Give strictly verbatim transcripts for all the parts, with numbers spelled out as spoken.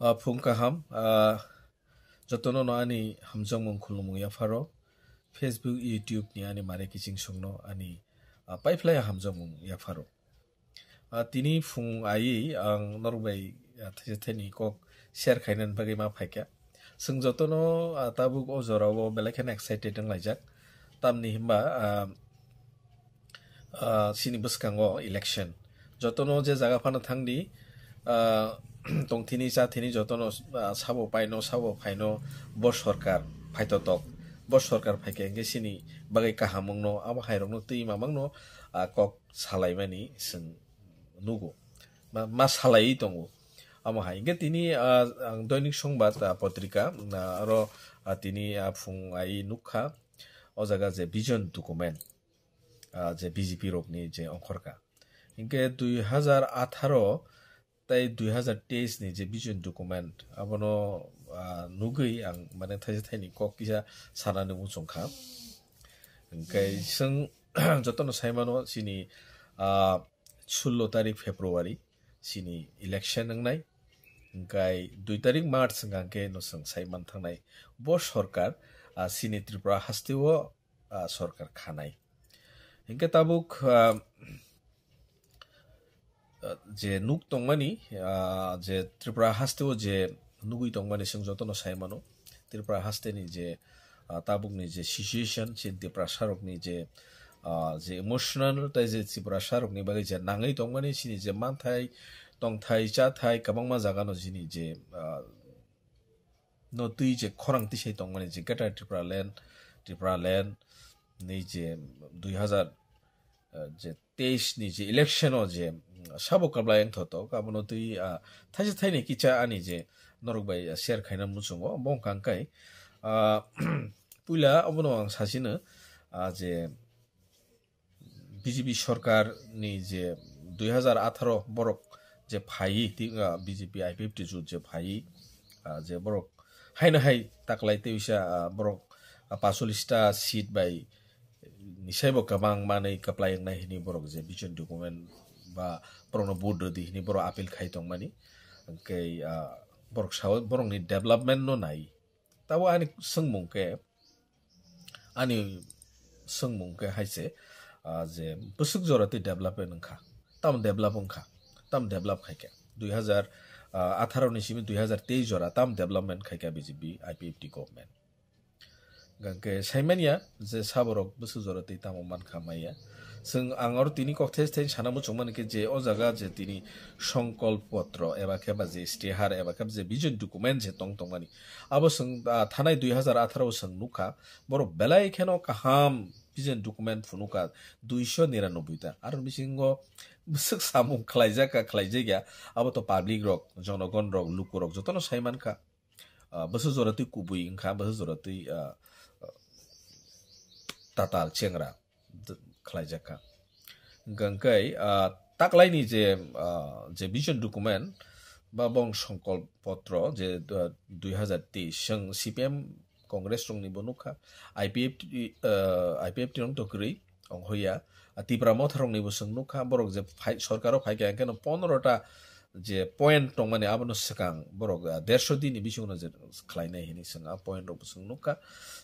Ah, phung kaham, ah, jotono no ani hamjakmung khulumung yapharo, Facebook, YouTube ni ani mare kiching songno ani, ah, paiphlai hamjakmung yapharo. Ah, tini phung ai ang norok bai, ah, thaisa thaini kok share khainani bagwi ma phaikha. Chwng jotono, ah, tabuk o jorao belai kheno excited wnglaijak. Tamni hwnba, ah, ah, chini bwskango election. Jotono je jaga phano thangdi, ah, tongthini chathini jotono, ah, sabo paino, sabo phaino bo sorkar phaitotok. Bo sorkar phaikha hwnkhe chini bagwi kaham wngno, abo hairokno twi mamangno, ah, kok salaimani chwng nugo. Ma, ma salaiwi tongo. Amo hai hwnkhe tini, ah, ang Doinik Songbat, ah, potrika, ah, aro, ah, tini, ah, phung ai nukha, o jaga je vision document, ah, je B J P rokni je ongkhorka. Hwnkhe dui hazar atharo tei dui hazar teis ni je vision document, abono, ah, nugwi ang mane thaisa thaini kok kisa sanani muchungkha. Hwnkhe chwng jotono saimano chini, ah, sullo tarik February chini election wngnai. Hwnkhe dui tarik March hwnkha hwnkhe no chwng saiman thangnai bo sorkar, ah, chini Tripura hasteo, ah, sorkar khanai. Hwnkhe tabuk, ah, ah, je nuk tongmani, ah, je Tripura hasteo je nugwi tongmani chwng jotono saimano. Tripura hasteni je, ah, tabukni je situation, chini Tiprasarokni je, ah, je emotional tei je Tiprasarokni bagwi je nangwi tongmani chini je manthai, tongthai, chathai kwbangma jagano chini je, ah, no twi je khorang tisai tongmani je Greater Tripura Land, Tripura Land ni je dui hazar, eh, je teis ni je election o je, mm, sabo kablai wngthotok, abono twi, ah, thaisa thaini kicha ani je norok bai, ah, share khaina muchungo, bo wngkha hwnkhe, ah, puila obono ang sachino, ah, je B J P sorkar ni je dui hazar atharo borok je phaiwi, ti, ah, B J P I P F T jut je phaiwi, ah, je borok haino hai taklai tei bisa, ah, borok, ah, pacholis ta seat bai nisaibo kwbang manwi kwplai wngnai hwnwi borok je vision document ba borokno vote rwdi hwnwi borok appeal khai tongmani. Hwnkhe, ah, borok sao borokni development no nai. Tabo ani swngmung khe, ani swngmung khe hai se, ah, je bwswk jora twi development wngkha, tamo develop wngkha, tamo develop khaikha. Dui hazar atharo ni simi dui hazar teis jora tamo development khaikha B J P I P F T government. Hwnkhe saimanya je saborok bwswk jora twi tamo mankha maya. Chwng ang oro tini kok thes thes sana muchungmani khe je o jaga je tini songkolp potro eba khe ba je istihar eba khe ba je vision document je tong tongmani. Abo chwng, ah, thanai dui hazar atharo o chwng nukha, borok belai kheno kaham vision document phunukha duiso niranoboi ta. Aro bisingo bwswk samung khlaijak ka khlaijak ya, abo to public rok, jonogon rok, luku rok jotono sai mankha. Ah, bwswk jora twi kubui wngkha, bwswk jora twi, ah, ah, tatal chengra d-, khlaijak kha. Hwnkhe, ah, taklaini je, ah, je vision document ba bong songkol potro je, ah, dui hazar teis chwng C P M Congress rokni bo nukha, I P F T, ah, I P F T rok to kwrwi onghoya, ah, Tipra Motha rokni bo chwng nukha, borok je phai, sorkaro phaikha hwnkhe no pondro ta je point tongmani abono swkang borok, ah, derso din ni bisingo no je khlainai hinwi swng a point rok bo chwng nukha.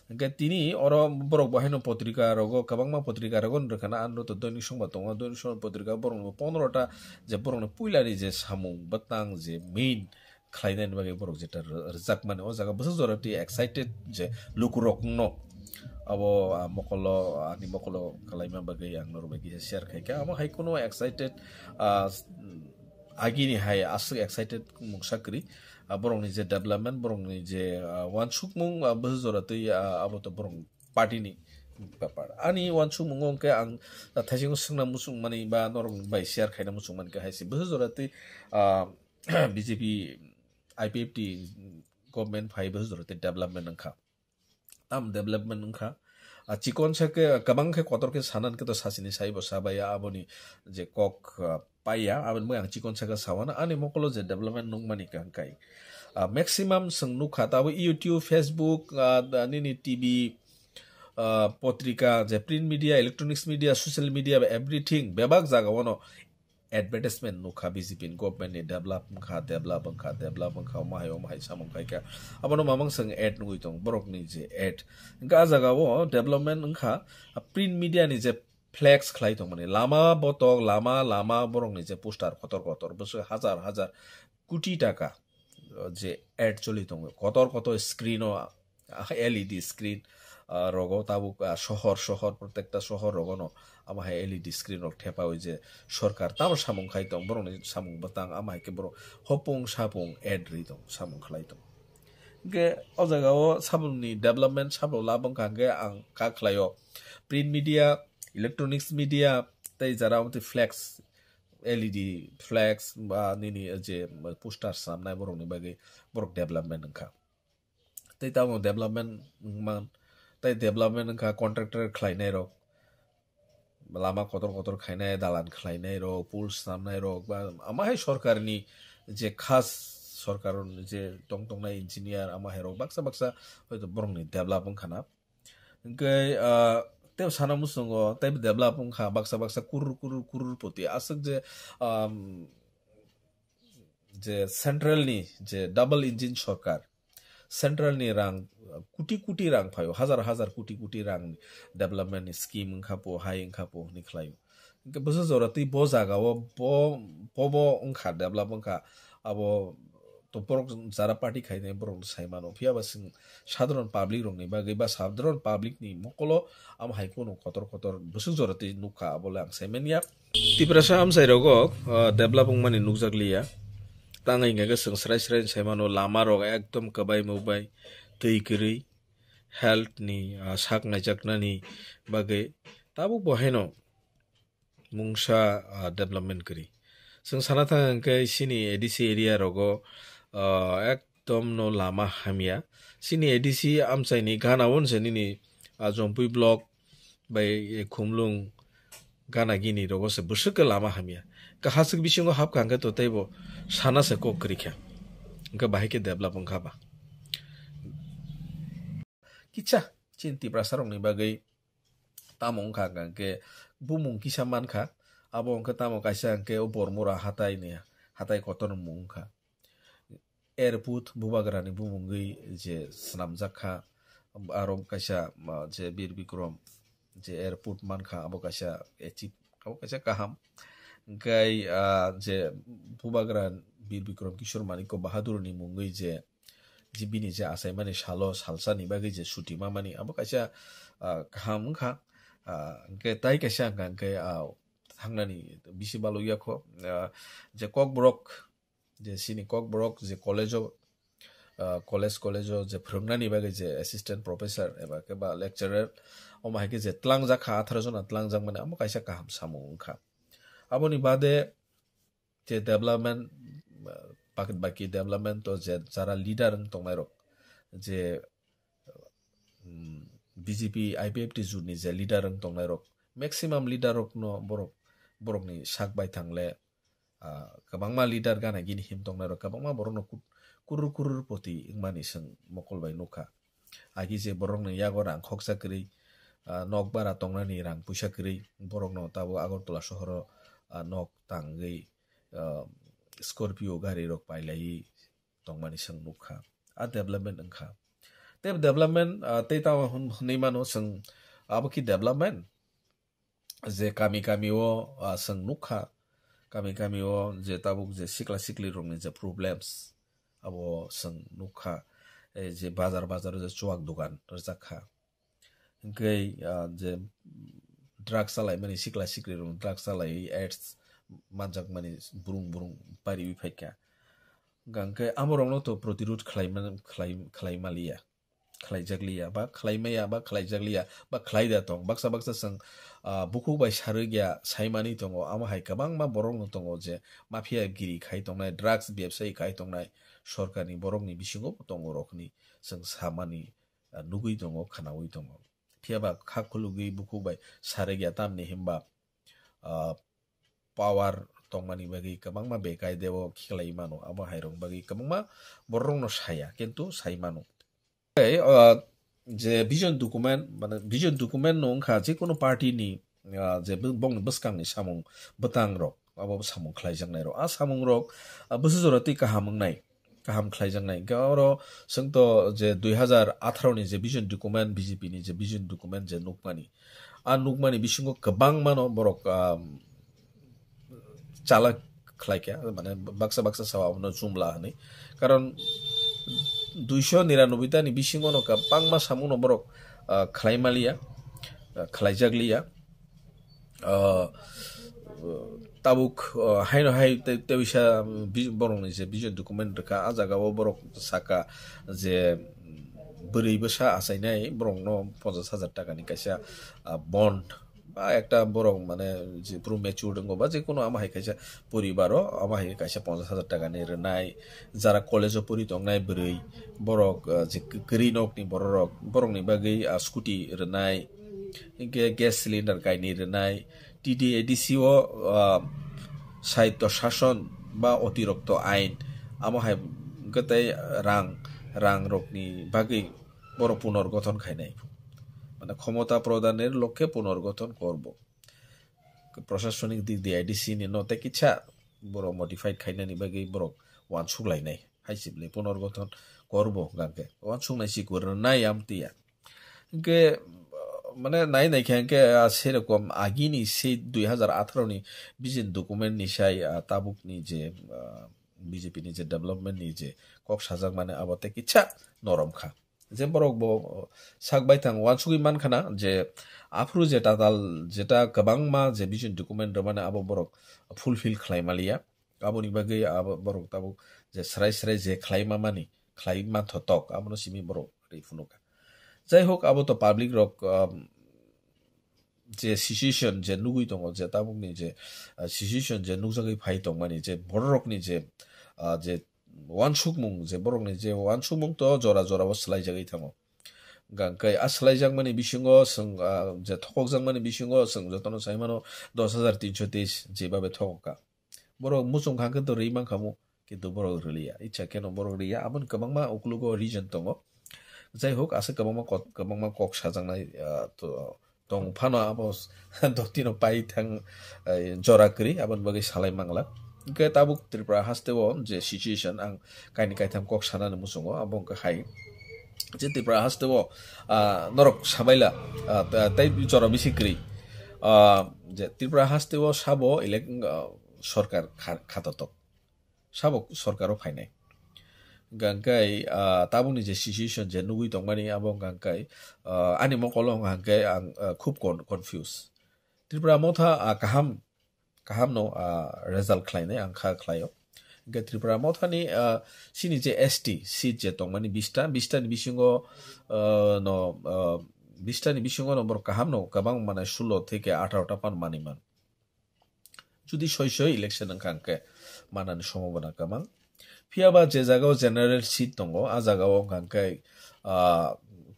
Hwnkhe tini oro borok bo haino potrika rogo, kwbangma potrika rogo no rwkha na, ano to Doinik Songbat tongo, Doinik Songbat potrika borok no pondro ta je borok no puila ni je samung bwtang je main khlainani bagwi borok jeta rw-, rwjakmani o jaga bwswk jora twi excited je lukurokno abo, ah, mokolo, ani mokolo kalaima bagwi ang norok bai kisa share khaikha. Amo hai kuno excited, ah, agini hai aswk excited mungsa kwrwi. Ah, borokni je development, borokni je, ah, wansukmung, ah, bwswk jora twi, ah, abo to borok party ni bepar. Ani wansukmungo hwnkhe ang, ah, thaisingo swngna muchungmani ba norok bai share khaina muchungmani khe hai se bwswk jora twi, ah, B J P, I P F T government phai bwswk jora twi development wngkha. Tam development wngkha. Ah, chikon sa khe, kwbang khe kotor khe sanan khe to sasini saibo sabaya aboni je kok, ah, paiya, aboni bagwi ang chikon sa khe sawana. Ani mokolo je development nukmani khe hwnkhe, ah, maximum chwng nukha tabo YouTube, Facebook, ah, da-, nini T V, ah, potrika, je print media, electronics media, social media, ba everything, bebak jaga wano advertisement nukha B J P ni government ni develop wngkha, develop wngkha, develop wngkha, omo hai, omo hai samung khaikha. Abono mamang swng ad nugui tong, borok ni je ad. Hingke a jaga o development wngkha, a print media ni je flex khlai tongmani, lama botok, lama, lama borok ni je poster kotor kotor, bwswk hajar, hajar, koti taka, o je ad choli tongo, kotor kotor screen o, ah, L E D screen, ah, rogo tabuk, ah, sohor, sohor, protekta sohor rogono, amo hai L E D screen rok thepaui je sorkar tamo samung khai tong, borokni samung bwtang, amo hai khe borok hopung sapung ad ri tong, samung khlai tong. Hingke o jaga o sabung ni development sabung labang kha hingke ang kha khlai o print media, electronics media, tei jara amtwi flex, L E D flex ba nini je poster swnamnai borokni bagwi borok development wngkha. Tei tamo development wngman, tei development wngkha contractor khlainai rok, lama kotor kotor khainai, dalan khlainai rok, pool swnamnai rok, ba ama hai sorkarni je khas sorkar je tong tongnai engineer ama hai rok baksa baksa hoito borokni develop wngkha na. Hingke, ah, tei sana muchungo tei develop wngkha baksa baksa kurur kurur kurur poti aswk je, um, je central ni je double engine sorkar, central ni rang kuti kuti rang phaio, hajar hajar kuti kuti rang development ni scheme wngkha po, hai wngkha po hwnwi khlaio. Hingke bwswk jora twi bo jaga o bo, bo, bo wngkha, develop wngkha, abo to borok jara party khainai borok sai mano. Phiya ba chwng sadharon public rokni bagwi ba sadharon public ni mokolo amo hai kheno kotor kotor bwswk jora twi nukha, abo le ang sai manya. Tiprasa amchai rogo, ah, develop wngmani nukjak liya. Tang hingke chwng srai srai sai mano, lama rok ekdom kwbai mubai, twi kwrwi, health ni, ah, sak naijaknani bagwi tabuk bo haino mungsa, ah, development kwrwi. Chwng sana thang hingke chini A D C area rogo, ah, ekdom no lama hamya. Chini A D C amchai ni gana o se nini, ah, Jompui block bai, eh, Khumlung gana gini rogo se bwswk khe lama hamya. Kahaswk bisingo hapkha hingke to teibo sana se kok kwrwi kha. Hingke bahai khe develop wngkha ba. Kicha chini Tiprasa rokni bagwi tamo wngkha hingke bumung kisa mankha, abo wngkha tamo kaisa hingke o Bormura hatai ni, hatai kotor ni mung wngkha. Airport bubagrani bumungwi je swnamjak kha, aro kaisa, ma, je Bir Bikrom je airport mankha, abo kaisa achieve, abo kaisa kaham. Hingke, ah, je bubagra Bir Bikrom Kishore Manikya Bahadurni mungwi je, je bini je achaimani salo salsani bagwi je suti mamani, abo kaisa, ah, kaham wngkha. Ah, hingke tai kaisa hingka hingke, ah, thangnani bisi balukya kho, ah, je Kokborok, je chini Kokborok je college o, ah, college, college o je phwrwngnani bagwi je assistant professor eba khe ba lecturer, omo hai khe je tlangjak kha, atharo jona tlangjak mani, amo kaisa kaham samung wngkha. Aboni bade je development, ah, baki, baki development o je jara leader wng tongnai rok, je, mm, B J P I P F T jut ni je leader wng tongnai rok, maximum leader rok no borok, borok ni sak bai thang le, ah, kwbangma leader gana gini him tongnai rok, kwbangma borok no kut-, kurur kurur poti wngmani chwng mokol bai nukha. Agi je borok ni yago rang khoksa kwrwi, ah, nok bara tongnani rang puisa kwrwi, borok no tabuk Agartala sohoro, ah, nok tangwi, ah, Scorpio gari rok pailaiwi tongmani chwng nukha. A development wngkha. Tei development, ah, tei tamo hwn-, hwnwi mano chwng, abo ki development? Je kami kami o, ah, chwng nukha, kami kami o je tabuk je sikla sikli rokni je problems, abo chwng nukha, eh, je bazar bazar o je chuwak dogan rwjak kha. Hingke, ah, je drugs chalaimani sikla sikli rok drugs chalai aids manjakmani burung burung pariwi phaikha. Hingke amorokno to protirod khlaiman-, khlai-, khlai maliya, khlaijak liya, ba khlai maya, ba khlaijak liya, ba khlai da tong. Baksa baksa chwng, ah, bukhuk bai sarwi ya saimani tongo, amo hai kwbangma borok no tongo je mafia giri khai tongnai, drugs bebsai khai tongnai, sorkarni borokni bisingo bo tongo rok hwnwi chwng samani, ah, nugwi tongo, khwnaui tongo. Phiya ba kha khulugwi bukhuk bai sarwi ya tamni himba, ah, power tongmani bagwi kwbangma bekai debo khiklai mano, abo hai rok bagwi kwbangma borok no saya, kintu sai mano. Tei, ah, je vision document, mane vision document no wngkha je kono party ni, ah, je bw-, bongni bwskang ni samung bwtang rok, abo samung khlaijaknairok. A samungrok, ah, bwswk jora twi kaham wngnai, kaham khlaijaknai. Hwnkhe oro chwngto je dui hazar atharo ni je vision document, B J P ni je vision document je nukmani, a nukmani bisingo kwbangmano borok, ah, chala khlaikha, mane baksa baksa sao abono jumla hwnwi. Karon duiso niranoboi ta ni bisingono kwbangma samungno borok, ah, khlai maliya, ah, khlaijak liya. Ah, tabuk, ah, haino hai te-, tebisa bi-, borokni je vision document rwkha, a jagao borok saka je, mm, bwrwi bwsa achainai borokno ponchash hajar takani kaisa, ah, bond ba ekta borok mane je puro mature wngo ba je kono ama hai kaisa poribaro ama hai kaisa ponchash hajar takani rwnai, jara college o pori tongnai bwrwi borok, ah, je k-, kwrwi nokni bororok borokni bagwi, ah, scooty rwnai, hinkhe gas cylinder kainwi rwnai, T D A D C o, ah, saityo shason ba otirokto ain, amo hai hwnkhe tei rang, rangrokni bagwi borok punorgothon khainai. Mane khomota prodanir lokhe punorgothon korbo. Prosasonik dik di I D C ni no tei kisa borok modified khainani bagwi borok wansuk lainai. Hai sibli punorgothon korbo hwnkhe. Wansuk nai si kwrwnai amtwi ya. Hwnkhe, mane nai nai khe hwnkhe, ah, serokom agini se dui hazar atharo ni vision document ni sai, ah, tabuk ni je, ah, B J P ni je development ni je kok sajak mane abo tei kisa norom kha. Je borok bo, oh, sak bai thang wansugwi man khana je aphuru je tatal jeta kwbangma je vision document rwmani abo borok fulfill khlai maliya. Aboni bagwi abo borok tabuk je srai srai je khlai mamani, khlai manthotok, abono simi borok ri phunukha. Jai hok, abo to public rok, um, je situation je nugwi tongo, je tabukni je, uh, situation je nukjagwi phai tongmani, je bororokni je, uh, je wansukmung, je borokni je wansukmung to jora jora o swlaijagwi thango. Hwnkhe a swlaijakmani bisingo chwng, ah, je thokokjakmani bisingo chwng jotono sai mano dos hajar tinso teis jebabe thokoka. Borok muchung kha khe to rwi mankha mu, kintu borok rwliya. Icha kheno borok riya, aboni kwbangma ukulugo reason tongo. Jai hok, aswk kwbangma kot-, kwbangma kok sajaknai, ah, to, tong phano abo dotino pai thang, eh, jora kwrwi, aboni bagwi salai mangla. Hwnkhe tabuk Tripura hasteo je situation ang kaini kaitham kok sanani muchungo, abo hwnkhe hai je Tripura hasteo, ah, norok sabaila, ah, ta-, tei jora bisi kwrwi, ah, je Tripura hasteo sabo elek-, ah, sorkar kha-, khatotok. Sabo sorkaro phainai. Hwnkhe, ah, tabukni je situation je nugwi tongmani, abo hwnkhe, ah, ani mokolo hwnkhe ang, ah, khub con-, confuse. Tripura Motha, ah, kaham, kahamno, ah, result khlainai ang kha khlaio. Hwnkhe Tripura Mothani, ah, chini je S T seat je tongmani bista, bistani bisingo, ah, no, ah, bistani bisingo no borok kahamno kwbang mane sullo theke atharo ta pan manwi man. Judi soi soi election wngkha hwnkhe manani sombhabona kwbang. Phiya ba je jagao general seat tongo, a jagao wngkha hwnkhe, ah,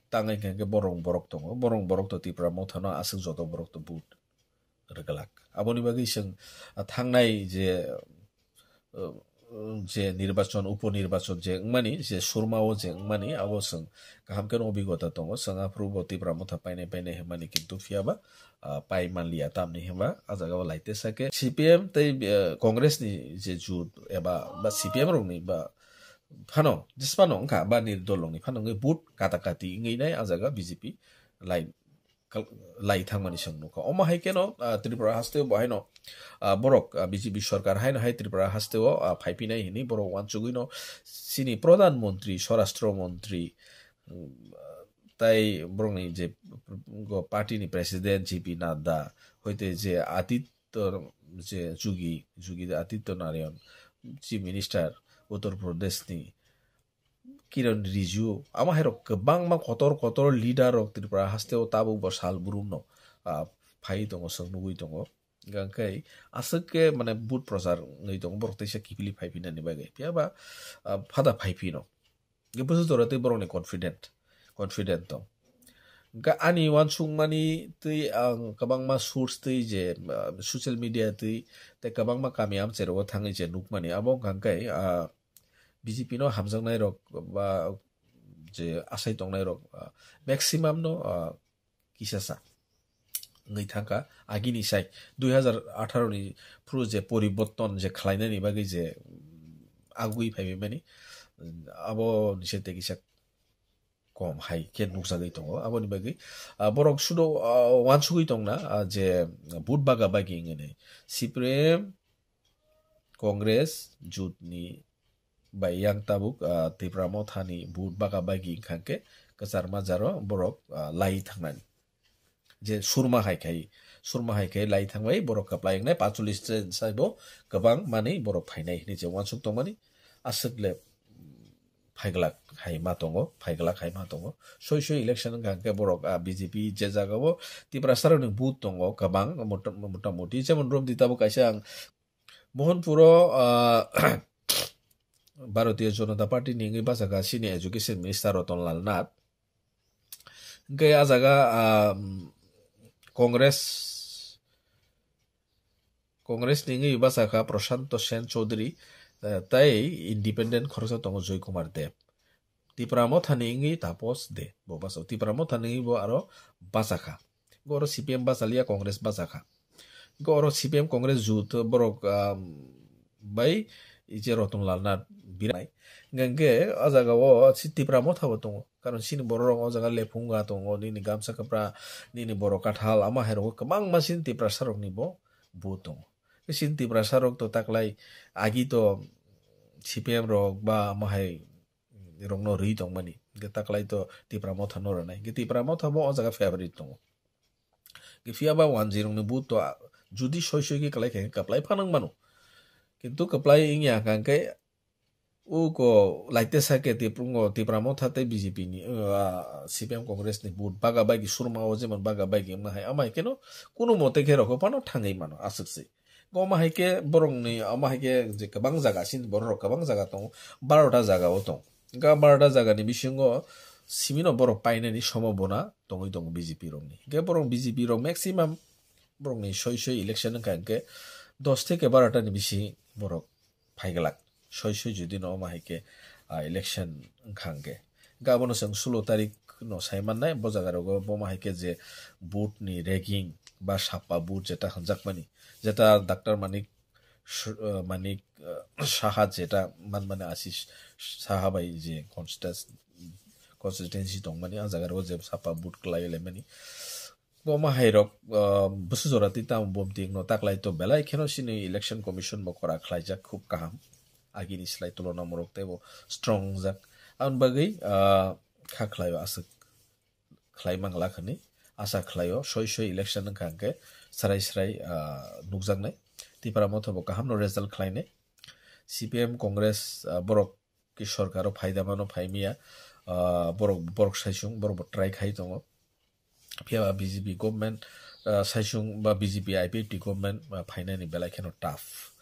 tangwi hwnkha hwnkhe borok borok tongo. Borok borok to Tripura Mothano aswk joto borok to vote rwglak. Aboni bagwi chwng, ah, thangnai je, ah, je nirbachon, upo nirbachon je wngmani, je surmao je wngmani, abo chwng kaham kheno obigota tongo. Chwng aphuru bo Tipra Motha painai painai hwnmani, kintu phiya ba, ah, pai manliya, tamni hwnba a jagao laitesa khe C P M tei, eh, Congress ni je jut eba ba C P M rokni ba phano, jisphano wngkha ba nirdol rokni phano wngwi vote kata kati wngwi nai a jaga B J P lai kal-, lai thangmani chwng nukha. Omo hai kheno, ah, Tripura hasteo bo haino, ah, borok, ah, B J P sorkar haino hai Tripura hasteo, ah, phaiphinai hwnwi borok uansugwino chini Pradhan Mantri, Swarashtra Mantri, mm, tai borokni je, go party ni president J P Nadda, hoite je Aditya, je Jugi, Jugi Aditya Narayan, Chief Minister Uttar Pradesh ni, Kiren Rijiju, amo hai rok kwbangma kotor kotor leader rok Tripura hasteo tabuk bo sal brum no, ah, phai tongo, chwng nugwi tongo. Hwnkhe aswk khe mane vote prochar wngwi tongo, borok teisa kiphilwi phai phinani bagwi. Phiya ba, ah, phada phai phino. Hwnkhe bwswk jora tei borokni confident, confident tong. Hwnkhe ani uansukmani twi ang kwbangma source twi je, ah, social media twi tei kwbangma kami amchai rogo thangwi je nukmani, abo wngkha hwnkhe, ah, B J P no hamjaknai rok ba je asai tongnai rok, ah, maximum no, ah, kisasa. wngwi thangkha. Agini sai dui hazar atharo ni phuru je poriborton je khlainani bagwi je agwi phaibaimani, abo ni se tei kisa kom hai khe nukjagwi tongo. Aboni bagwi, ah, borok sudo, ah, wansugwi tongna, ah, je vote baga bagi hinwi. C P M, Congress, jut ni bai yang tabuk, ah, Tipra Motha ni vote baga bagi wngkha khe kwchar majaro borok, ah, lai thangnani. Je surma hai khai, surma hai khai lai thangbai borok kwplai wngnai, pachulis sai bo kwbang manwi borok phainai hinwi je wansuk tongmani. Aswk le phaiglak hai ma tongo, phaiglak hai ma tongo. Soi soi election wngkha hwnkhe borok, ah, B J P je jagao Tiprasarokni vote tongo kwbang, mota-, motamoti. Jemon romdi tabuk kaisa ang Mohanpuro, ah, Bharatiya Janata Party ni wngwi bachakha chini Education Minister Ratan Lal Nath. Hwnkhe ah jaga, ah, Congress, Congress ni wngwi bachakha Prashanto Sen Chaudhary, eh, tei independent khoroksa tongo Joy Kumar Deb. Tipra Motha ni wngwi Taposh Dey bo bachao. Tipra Motha ni wngwi bo aro bachakha. Hwnkhe oro C P M bachaliya, Congress bachakha. Hwnkhe oro C P M Congress jut borok, ah, bai je Ratan Lal Nath birai. Hwnkhe ah jaga o si Tipra Motha bo tongo. Karon chini borok rok o jaga lephunga tongo, nini gamsa kwpra, nini borok kathal, ama hai rok kwbangma chini Tiprasa rok ni bo vote tongo. Chini Tiprasa rok to taklai agi to C P M rok ba ama hai rokno rwi tongmani. Hwnkhe taklai to Tipra Motha no rwnai. Hwnkhe Tipra Motha bo o jaga favorite tongo. Hwnkhe phiya ba wanjwi rokni vote to, ah, judi soi soi khe kwlai khe kwplai phanang mano. Kintu kwplai wngya hwnkha hwnkhe uko laitesa khe Tiprungo Tipra Motha tei B J P ni, ah, C P M Congress ni vote baga baigi surma o jemon baga baigi wngma hai ama hai kheno kunu mote khe rokho phano thangwi mano aswk se. Omo hai khe borokni, omo hai khe je kwbang jaga, chini borok rok kwbang jaga tongo, barota jaga o tongo. Hwnkhe barota jaga ni bisingo simi no borok painani somo bona tongwi tongo B J P rokni. Hwnkhe borok B J P rok maximum borokni soi soi election wngkha hwnkhe dos theke barota ni bisi borok phaiglak. Soi soi jodi no omo hai khe, ah, election wngkha hwnkhe. Hwnkhe abono chwng sulo tarik no sai mannai, bo jaga rogo bo ma hai khe je vote ni rigging ba sappa vote jeta hwnjakmani, jeta Doctor Manik Sh-, uh, Manik, uh, Saha jeta manmani Ashish Saha bai je constituency, constituency tongmani, ah jaga rogo je sappa vote kwlai laimani. Bo ma hai rok, uh, bwswk jora twi tamo bom tik no taklai to belai kheno chini election commission bo kora khlaijak, khub kaham. Agini slai tulona morok teibo strong jak. Aboni bagwi, ah, kha khlaio aswk khlai mangla khani asa khlaio. Soi soi election wngkha hwnkhe srai srai, ah, nukjaknai. Tipra Motha bo kaham no result khlainai. C P M Congress, ah, borok ki sorkar o phaida mano phaimiya, ah, borok, borok saisung, borok bo try khai tongo. Phiya ba B J P government, ah, saisung ba B J P I P F T government, ah, phainani belai kheno tough.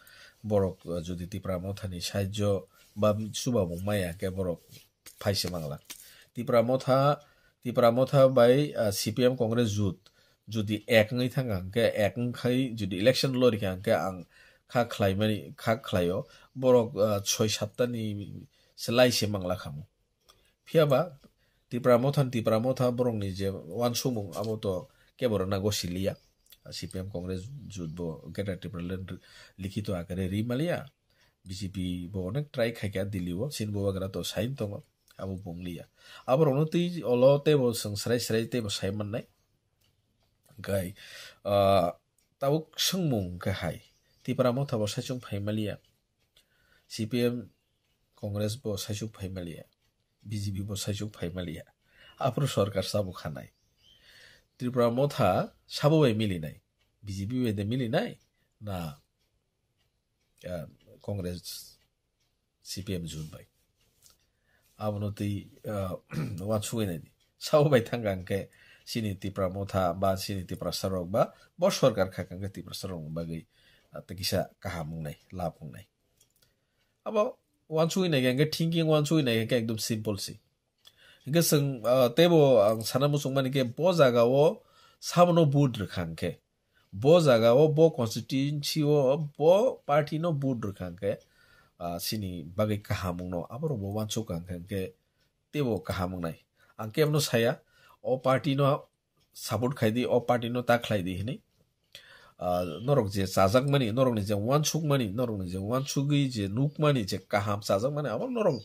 Borok, ah, jodi Tipra Motha ni sahajyo ba chubamung maya khe borok phaise mangla. Tipra Motha, Tipra Motha bai, ah, C P M Congress jut jodi ek wngwi thangkha hwnkhe, ek wngkhai jodi election lorikha hwnkhe ang kha khlaimani, kha khlaio. Borok, ah, soi satta ni se lai se mangla khamu. Phiya ba Tipra Motha ni Tipra Motha borokni je wansukmung abo to kebo rwna gosiliya. C P M Congress jut bo Greater Tipraland likhito akare ri maliya. B J P bo onek try khaikha Delhi o, chini bubagra to sai tongo, abo bo wngliya. Aborokno twi olo teibo chwng srai srai teibo sai mannai. Hwnkhe, ah, tabuk swngmung hwnkhe hai, Tipra Motha bo saichung phai maliya, C P M Congress bo saichung phai maliya, B J P bo saichung phai maliya. Aphuru sorkar sabo khanai. Tripura Motha sabo bai milinai, B J P bai de milinai na, ah, Congress, C P M jut bai. Abono twi, ah, wansugwi naidi. Sabo bai thangkha hwnkhe chini Tipra Motha ba chini Tiprasa rok ba bo sorkar kha hwnkhe Tiprasa rokni bagwi, ah, tei kisa kaham wngnai, lab wngnai. Abo wansugwi naikha hwnkhe thinking wansugwi naikha hwnkhe ekdom simple se. Hwnkhe chwng, ah, teibo ang sana muchungmani khe bo jagao sabono vote rwkha hwnkhe, bo jagao bo constituency o bo party no vote rwkha hwnkhe, ah, chini bagwi kaham wngno aborok bo wansukha hwnkhe, hwnkhe teibo kaham wngnai. Ang kebono saya, o party no support khai di, o party no ta khlai di hinwi. Ah, norok je chajakmani, norokni je uansukmani, norokni je uansugwi je nukmani je kaham chajakmani, abo norok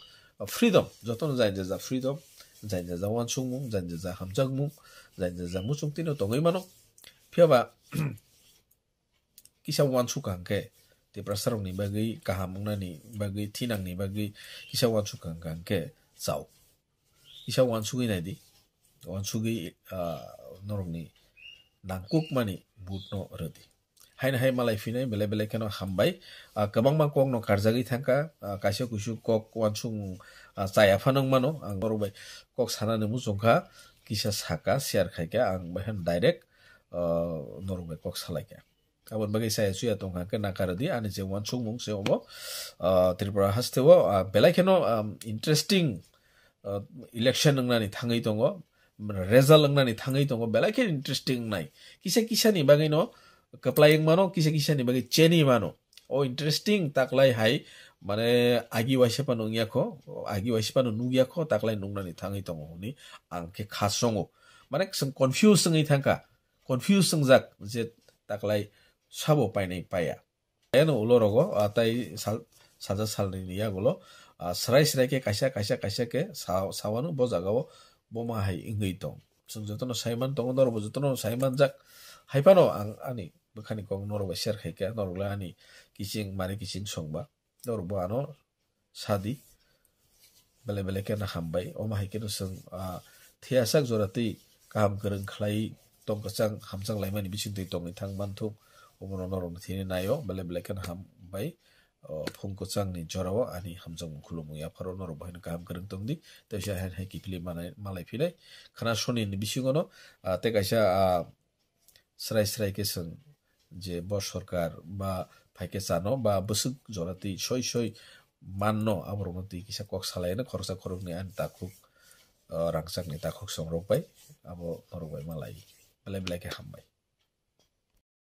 freedom, jotono jaini jaja freedom, jaini jaja uansukmung, jaini jaja hamjakmung, jaini jaja muchung tino tongwi mano. Phiya ba kisa uansuk kha hwnkhe, Tiprasarokni bagwi kaham wngnani bagwi, thinangni bagwi kisa uansuk kha hwnkhe chao. Kisa uansugwi nai di. Uansugwi, ah, norokni nangkukmani vote no rw di. Haino hai malai phinai belai belai kheno hambai. Ah, kwbangma kok no karjagwi thangkha. Ah, kaisa kuisu kok uansukmung, ah, chaya phano wng mano. Ang norok bai kok sanani muchung kha. Kisa saka, share khai kha. Ang bai phano direct, ah, norok bai kok salai kha. Aboni bagwi saya chuya tongkha hwnkhe nakardi, ani je uansukmung se omo, ah, Tripura hasteo, ah, belai kheno, um, interesting, ah, election wngnani thangwi tongo, result wngnani thangwi tongo, belai kheno interesting wngnai. Kisa kisa ni bagwi no kwplai wng mano, kisa kisa ni bagwi cheni mano. O interesting taklai hai, mane agi waisa phano wngya kho, agi waisa phano nukya kho, taklai nuknani thangwi tongo hwnwi ang khe kha chongo. Mane chwng confuse wngwi thangkha. Confuse wngjak je taklai sabo painai paiya. Ayano ulo rogo, ah, tai sal, salsa salnwi ni yagulo, ah, srai srai khe kaisa, kaisa, kaisa khe sa, sawano bo jagao boma hai wngwi tong. Chwng jotono saiman tongo, norokbo jotono saimanjak. Hai phano ang ani bwkhani kok norok bai share khai kha, norok le ani kiching mari kiching songba. Norok bo ano sadi. Belai belai kheno hambai. Omo hai kheno chwng, ah, thiyasak jora twi kaham kwrwng khlai tong kwchang hamjak laimani bisingtwi tongwi thang manthung. Omono norokno thini naio. Belai belai kheno hambai. O, phung kwchangni jorao ani hamjakmung khulumung yapharo norok bo haino kaham kwrwng tongdi. Tei se hai hai kiphilwi manai, malai phinai. Khana soni ni bisingono, ah, tei kaisa, ah, srai srai khe chwng je bo sorkar ba phaikhe chano ba bwswk jora twi soi soi manno, aborokno twi kisa kok salaino khoroksa khoroknwi ani takhuk, ah, rangchakni takhuk songrok bai abo norok bai malai. Belai belai khe hambai.